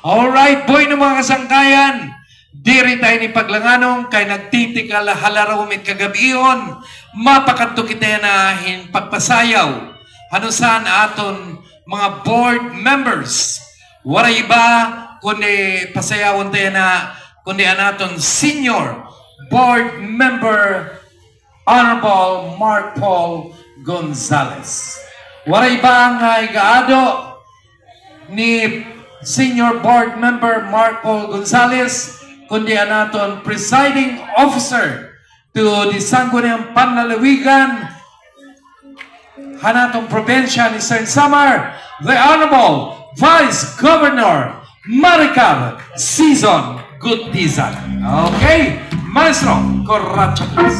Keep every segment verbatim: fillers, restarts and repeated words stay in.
Alright, bueno, mga kasangkayan, diri ta ini paglanganon kay nagtitikal ha larumit kagab-ihon, mapakadto kita yana hin pagpasayaw han usa han aton mga board members. Waray iba kundi pasayawon ta yana kundi an aton Senior Board Member Honorable Mark Paul Gonzales. Waray iba nga ig-aado ni Senior Board Member Mark Paul Gonzales, kundi an aton Presiding Officer to the Sangguniang Panlalawigan han aton probinsya han Eastern Samar, the Honorable Vice Governor Maricar Season Gutizan. Okay, Maestro, kuracha, please.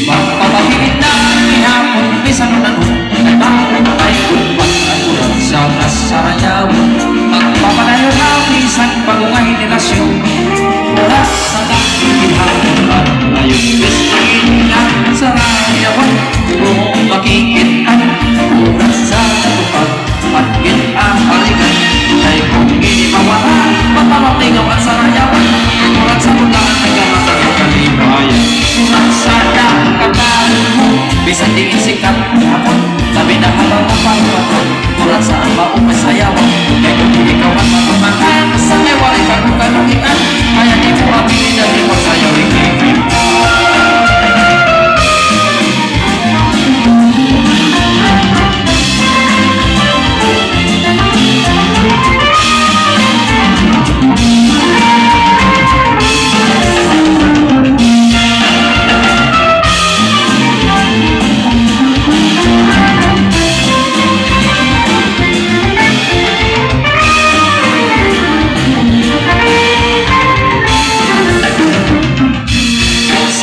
Magpapabilin na gihapon bisan ano, kay maupay gud ba an oras sa kasarayawan. Magpapadayon na bisan bag-o nga henerasyon, oras sa gihapon an layon. Bisan nga sarayawan, kung makikit-an, oras sa tupad. Pagkit-an balikan, kay kung ini mawara, mapamatingaw an sarayawan. Kurat sa butangan, nagkakasakit kalipayan. Kurat sa daan kataon mo, bisan diin sikat hapon, labi na habang mapagpatay. Kurat sa an maupay sayawan, kay kung ikaw an matumakan, sa kay waray ka kung kalugian, kaya di mo apili dati pagsayaw, ikikip.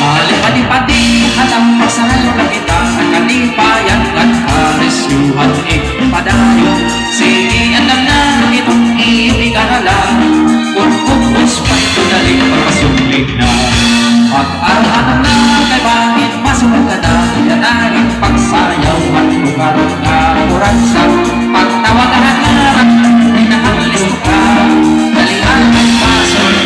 Sa lipati-pati, alam, pasarayon na kita, an kalipayan ngan karisyuhan, eh, padayon. Sige, andam na, itong iyo ikarala, kun ubos pa ito, dali, pagpasubli na. Pag-aruhan na, kay bangin masunog ka na, yan an pagsayaw, an lugar nga oransa. Pagtawag ka na, di na ang listo ka, dali, an pagpasubli,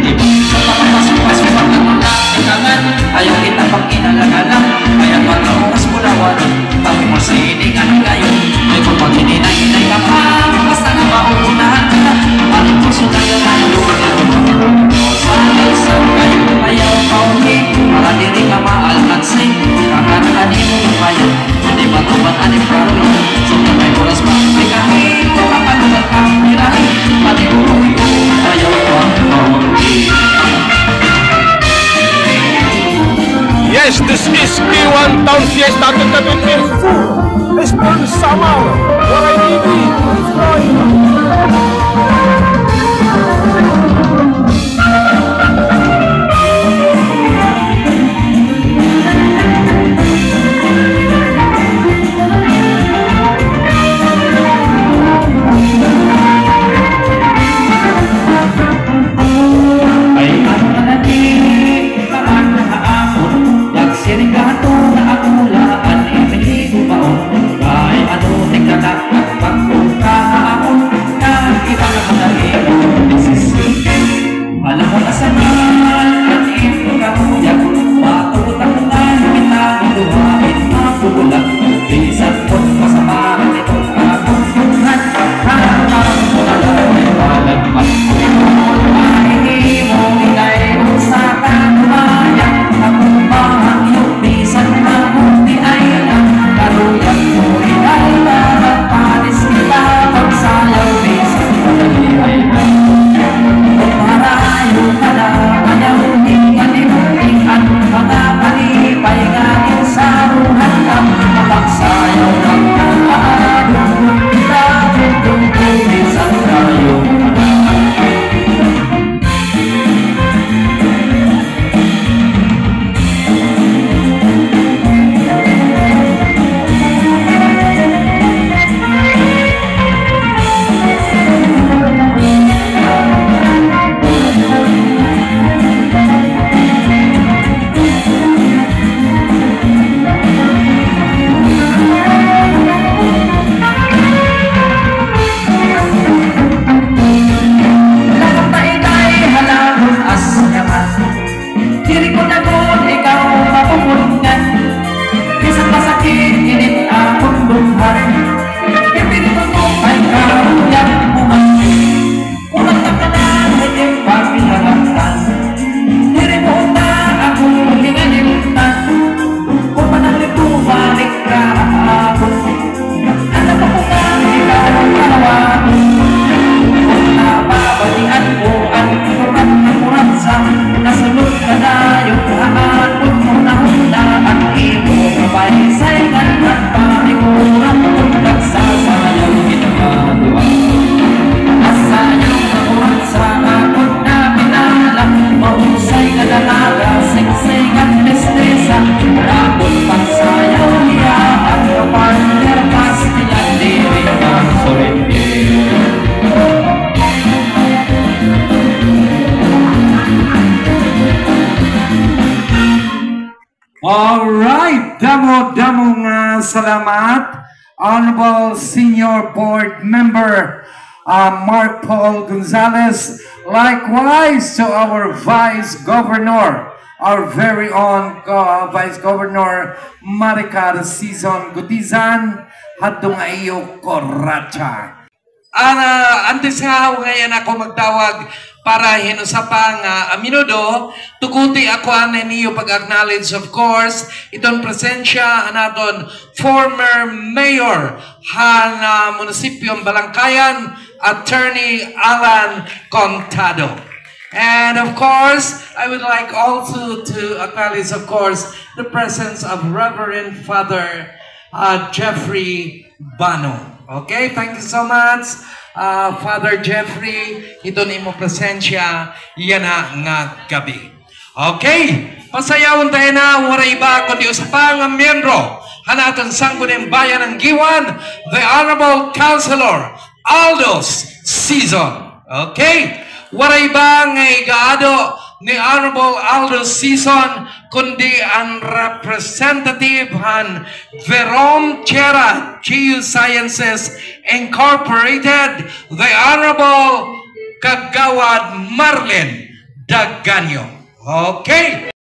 di ba? Sa pagpasubli, pagpasubli, Ikangan, ayaw kita pag-inalagala, kaya pag-auras mo na wala, bakit mo siningan ngayon? Ay, kung pag-ininay-inay ka pa, basta na mauunahan ka na, bakit mo sunayan ang lugar na lugar? Sa isang kayo, ayaw pa uli, para diri ka maalkansi, kakarakan mo yung bayan. Di ba ito ba tanim karoon? Sa may oras pa, may kahit ko makalubat ang birahe, pati buhay ko, ayaw ko ang kaunti. Yes, this is K one Town Fiesta twenty twenty-four. Responsable, Waray T V, Responsable. All right, damo-damo nga salamat, Honorable Senior Board Member, uh, Mark Paul Gonzales. Likewise to our Vice Governor, our very own, uh, Vice Governor Maricar Sison Gutizan, hadto nga iyo kuratsa. Ana, antes nga ako ngayon ako magtawag para hin usa pa nga, ah, minudo, tuguti ako an niyo pag-acknowledge, of course, iton presensya han aton former mayor han, ah, munisipyong Balangkayan, Attorney Alan Contado. And of course, I would like also to acknowledge, of course, the presence of Reverend Father, uh, Jeffrey Bano. Okay, thank you so much, uh, Father Jeffrey, hiton imo presensya yana nga gab-i. Okay, pasayawon ta yana, waray iba kundi usa pa nga miyembro han aton Sangguniang Bayan han Guiuan, the Honorable Councilor Aldo Sison. Okay? Waray iba nga igaado ni Honorable Aldo Sison, kundi an representative han Verom Sierra Geosciences Incorporated, the Honorable Kagawad Marlin Daganio. Okay?